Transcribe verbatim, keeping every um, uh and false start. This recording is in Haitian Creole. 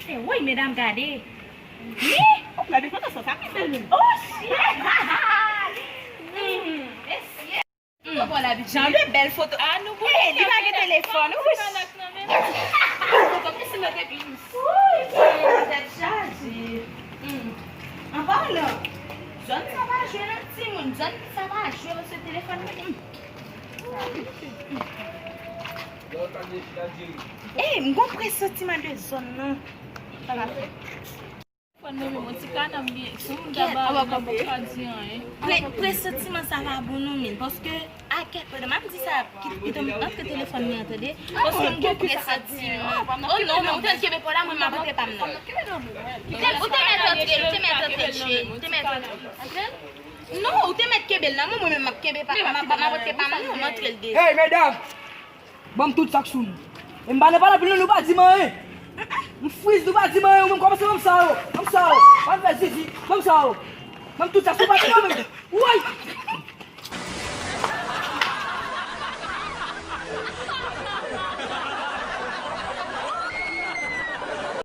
Woy, medam, gade. Wi. Oh, gade foto sa, sa ki bèl menm. Oh, shit. Mm, mesye. Mm. Jan de bèl foto. Ah, nou. Eh, li pa gen telefòn. Wi. Foto, men si nou te vin. Wi, tèt chaje. Mm. An palan, zòn sa pa jwe nan timoun. Zòn sa pa jwe nan se telefòn nan. Mm. Eh, m gon presantiman de zòn nan. Sa va fè. Fò n menm yon ti kanam byen. Si moun ta ba nou, nou pap ka di anyen. Pre-, presantiman sa va bon non, men. Paske, a kèk, pandan m ap di sa, ki, ki te antre telefòn mwen an, tande. Paske m gon presantiman. Oh non, men ou te kenbe pa w la, mwen m ap antre pa m nan. Ou te, ou te mèt antre, ou te mèt antre, cheri. Ou te mèt antre. Antre? Non, ou te mèt kenbe l nan men w, mwen menm m ap kenbe pa, m ap, m ap antre pa m nan, m antre l deja. Hey, medam! Ban m tout sa k sou nou. E m pa nan pale anpil non, nou pa di m anyen. M friz, nou pa di m anyen, ou menm kòmanse ban m sa yo. Ban m sa yo. Pa fè zizi. Ban m sa yo. Ban m tout sa, si w pa di m anyen. Woy!